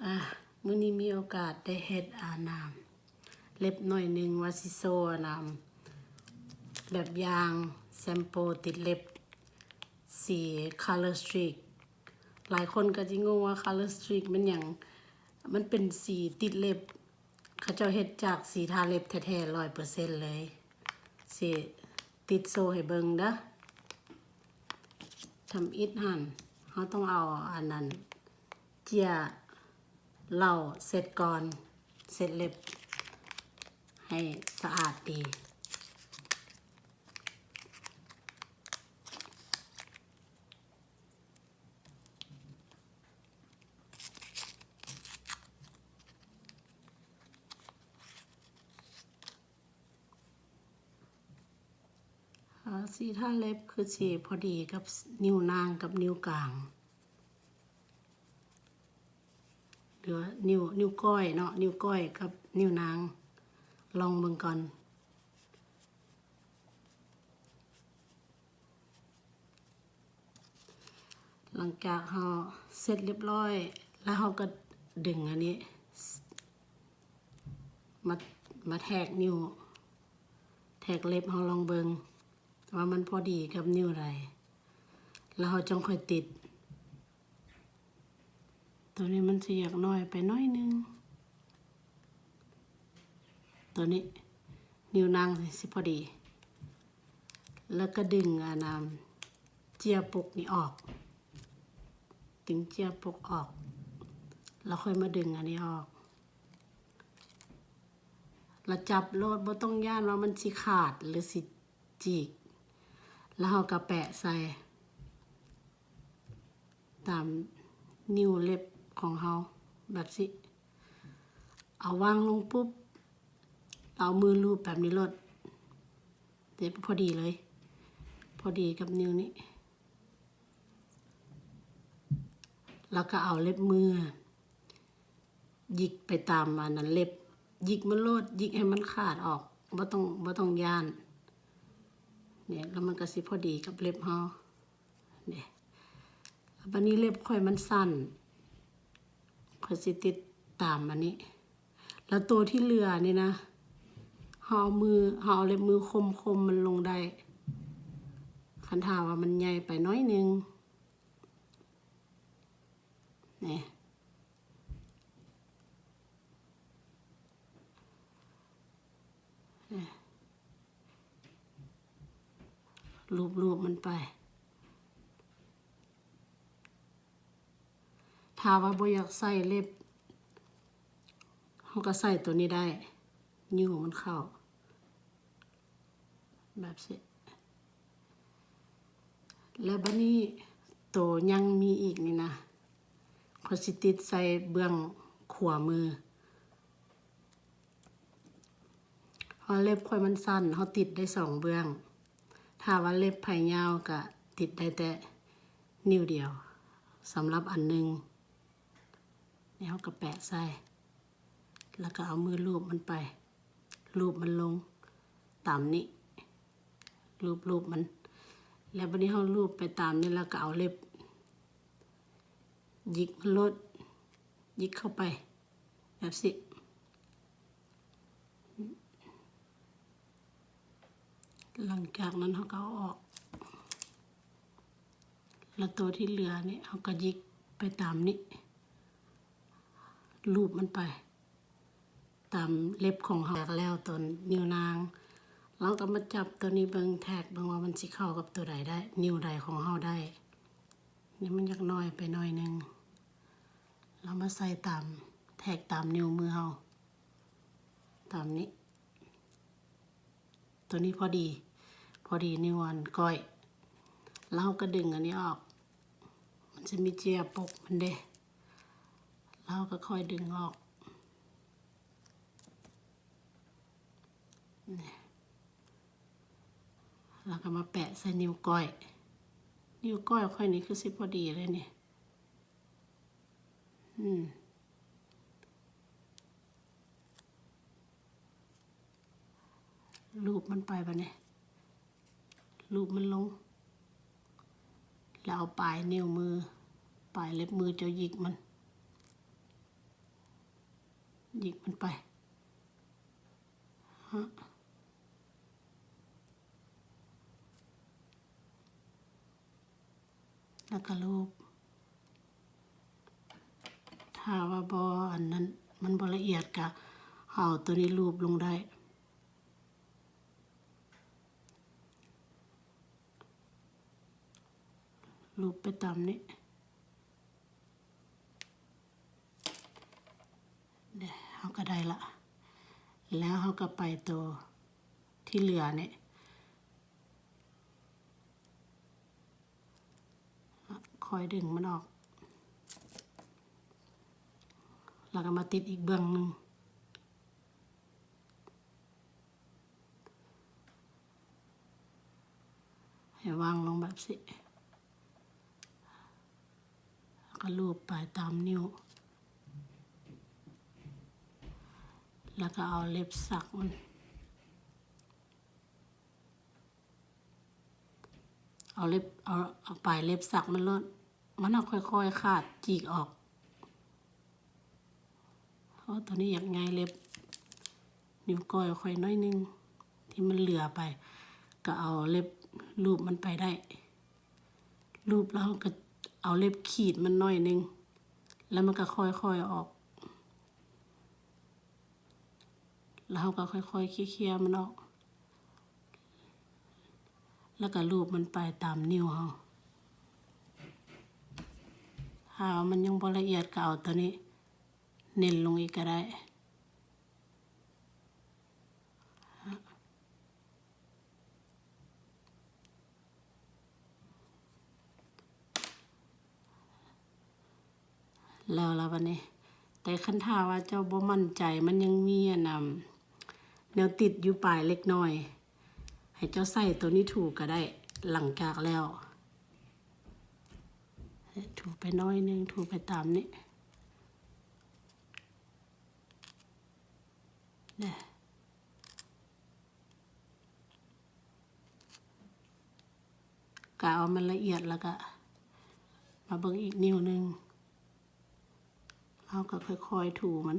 ອ່າ ມື້ນີ້ມີໂອກາດໄດ້ເຮັດ ອາ ນາມເລັບໜ້ອຍໜຶ່ງ ວ່າຊິໂຊ ອາ ນາມແບບຢ່າງແຊມໂປຕິດເລັບສີ Color Streak. ຫຼາຍຄົນກໍຊິງົງວ່າ Color Streak ແມ່ນຫຍັງ? ມັນເປັນສີຕິດເລັບ ເຂົາເຈົ້າເຮັດຈາກສີທາເລັບແທ້ໆ ຮ້ອຍເປີເຊັນເລີຍ. ຊິຕິດໂຊໃຫ້ເບິ່ງເດີ້. ທຳອິດຫັ້ນ ເຮົາຕ້ອງເອົາອັນນັ້ນ ເຈ້ຍເຫຼົ້າເຊັດກ່ອນ ເຊັດເລັບໃຫ້ສະອາດດີ. ອາ ສີທາເລັບຄືຊິພໍດີກັບ ສ- ນິ້ວນາງກັບນິ້ວກາງ ຫຼືວ່ານິ້ວ ນິ້ວກ້ອຍເນາະ ນິ້ວກ້ອຍກັບນິ້ວນາງ ລອງເບິ່ງກ່ອນ. ຫຼັງຈາກເຮົາເຊັດລຽບຮ້ອຍ ແລ້ວເຮົາກໍດຶງອັນນີ້ ມາ ມາແທກນິ້ວ ແທກເລັບເຮົາລອງເບິ່ງວ່າມັນພໍດີກັບນິ້ວໃດ ແລ້ວເຮົາຈັ່ງຄ່ອຍຕິດ. ໂຕນີ້ມັນຊິຢາກໜ້ອຍໄປໜ້ອຍໜຶ່ງ ໂຕນີ້ນິ້ວນາງຊິພໍດີ ແລ້ວກໍດຶງອັນນາ ເຈ້ຍປົກນີ້ອອກ ດຶງເຈ້ຍປົກອອກ ແລ້ວຄ່ອຍມາດຶງອັນນີ້ອອກ ແລ້ວຈັບໂລດ ບໍ່ຕ້ອງຢ້ານວ່າມັນຊິຂາດ ຫຼື ຊິຈີກ ແລ້ວເຮົາກໍແປະໃສ່ ຕາມນິ້ວເລັບຂອງເຮົາແບບຊີ້ ເອົາວາງລົງປຸບ ເອົາມືລູບແບບນີ້ໂລດ ເດັບພໍດີເລີຍ ພໍດີກັບນິ້ວນີ້ ແລ້ວກໍເອົາເລັບມື ຢິກໄປຕາມອັນນັ້ນເລັບ ຢິກມັນໂລດ ຢິກໃຫ້ມັນຂາດອອກ ບໍ່ຕ້ອງ ບໍ່ຕ້ອງຢ້ານ ນີ້ ແລ້ວມັນກໍຊິພໍດີກັບເລັບເຮົາ ນີ້ ບາດນີ້ເລັບຂ້ອຍມັນສັ້ນ ຂ້ອຍຊິຕິດຕາມອັນນີ້ ແລ້ວໂຕທີ່ເຫຼືອນີ້ນະ ເຮົາເອົາມື ເຮົາເອົາເລັບມືຄົມໆ ມັນລົງໄດ້ ຄັນຖ້າວ່າມັນໃຫຍ່ໄປໜ້ອຍໜຶ່ງ ນີ້ ລູບໆ ມັນໄປ. ຖ້າວ່າບໍ່ຢາກໃສ່ເລັບ ເຮົາກໍໃສ່ໂຕນີ້ໄດ້ ຍູ້ມັນເຂົ້າ ແບບຊີ້ ແລ້ວບາດນີ້ໂຕຍັງມີອີກນີ້ນະ ຂ້ອຍຊິຕິດໃສ່ເບື້ອງຂວາມື ເພາະເລັບຂ້ອຍມັນສັ້ນ ເຮົາຕິດໄດ້ສອງເບື້ອງ ຖ້າວ່າເລັບໃຜຍາວກະຕິດໄດ້ແຕ່ນິ້ວດຽວ ສຳລັບອັນໜຶ່ງ ນີ້ເຮົາກະແປະໃສ່ ແລ້ວກະເອົາມືລູບມັນໄປ ລູບມັນລົງຕາມນີ້ ລູບໆ ມັນ ແລ້ວບາດນີ້ເຮົາລູບໄປຕາມນີ້ ແລ້ວກະເອົາເລັບຢິກມັນໂລດ ຢິກເຂົ້າໄປ ແບບຊີ້ ຫຼັງຈາກນັ້ນເຮົາກໍເອົາອອກ ແລ້ວໂຕທີ່ເຫຼືອນີ້ເຮົາກໍຢິກໄປຕາມນີ້ ລູບມັນໄປຕາມເລັບຂອງເຮົາ ແລ້ວໂຕນິ້ວນາງ ເຮົາກໍມາຈັບໂຕນີ້ເບິ່ງ ແທກເບິ່ງວ່າມັນຊິເຂົ້າກັບໂຕໃດໄດ້ ນິ້ວໃດຂອງເຮົາໄດ້ ນີ້ມັນຢາກໜ້ອຍໄປໜ້ອຍໜຶ່ງ ເຮົາມາໃສ່ຕາມ ແທກຕາມນິ້ວມືເຮົາ ຕາມນີ້ ໂຕນີ້ພໍດີ ພໍດີນິ້ວອັນກ້ອຍ ແລ້ວເຮົາກໍດຶງອັນນີ້ອອກ ມັນຈະມີເຈ້ຍປົກມັນເດ້ ແລ້ວເຮົາກໍຄ່ອຍດຶງອອກ ນີ້ ແລ້ວກໍມາແປະໃສ່ນິ້ວກ້ອຍ ນິ້ວກ້ອຍຂ້ອຍນີ້ຄືຊິພໍດີເລີຍນີ້ ອືມ ລູບມັນໄປບາດນີ້ ລູບມັນລົງ ແລ້ວເອົາປາຍນິ້ວມື ປາຍເລັບມືເຈົ້າຢິກມັນ ຍິກມັນໄປ ຮະ ແລ້ວກະລູບ. ຖ້າວ່າບໍ່ ອັນນັ້ນ ມັນບໍ່ລະອຽດ ກະເອົາໂຕນີ້ລູບລົງໄດ້. ລູບໄປຕາມນີ້ ເດ້ ເຮົາກະໄດ້ລະ. ແລ້ວເຮົາກະໄປໂຕທີ່ເຫຼືອນີ້ ຄ່ອຍດຶງມັນອອກ ແລ້ວກະມາຕິດອີກເບື້ອງໜຶ່ງ. ໃຫ້ວາງລົງແບບຊີ້ ແລ້ວກະລູບໄປຕາມນິ້ວ ແລ້ວກະເອົາເລັບສັກມັນ ເອົາເລັບ ເອົາ ເອົາປາຍເລັບສັກມັນໂລດ ມັນເອົາຄ່ອຍໆຂາດ ຈີກອອກ. ເພາະໂຕນີ້ຢາກຫງາຍເລັບນິ້ວກ້ອຍຂ້ອຍໜ້ອຍໜຶ່ງ ທີ່ມັນເຫຼືອໄປ ກະເອົາເລັບລູບມັນໄປໄດ້. ລູບແລ້ວເຮົາກະເອົາເລັບຂີດມັນໜ້ອຍໜຶ່ງ ແລ້ວມັນກະຄ່ອຍໆອອກ. ແລ້ວເຮົາກະຄ່ອຍໆເຄຍໆມັນອອກ ແລ້ວກະລູບມັນໄປຕາມນິ້ວເຮົາ. ຖ້າວ່າມັນຍັງບໍ່ລະອຽດ ກະເອົາໂຕນີ້ເນັ້ນລົງອີກກະໄດ້. ແລ້ວລະບາດນີ້ ແຕ່ຄັນຖ້າວ່າເຈົ້າບໍ່ໝັ້ນໃຈ ມັນຍັງມີອັນນຳ ແນວຕິດຢູ່ປາຍເລັກນ້ອຍ ໃຫ້ເຈົ້າໃຊ້ໂຕນີ້ຖູກະໄດ້. ຫຼັງຈາກແລ້ວ ຖູໄປໜ້ອຍໜຶ່ງ ຖູໄປຕາມນີ້ ເດ້. ກະເອົາມັນລະອຽດ ແລ້ວກະມາເບິ່ງອີກນິ້ວໜຶ່ງ ເຮົາກະຄ່ອຍໆຖູມັນ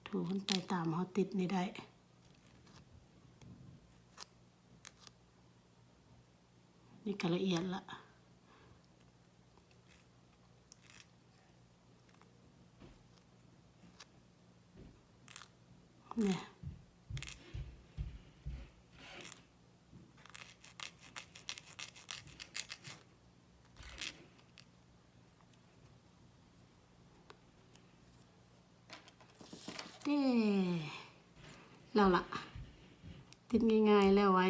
ຖູມັນໄປຕາມເຮົາຕິດນີ້ໄດ້. ນີ້ກະລະອຽດລະ ນີ້ ເດ້ ແລ້ວລະ ຕິດງ່າຍໆ ແລ້ວໄວ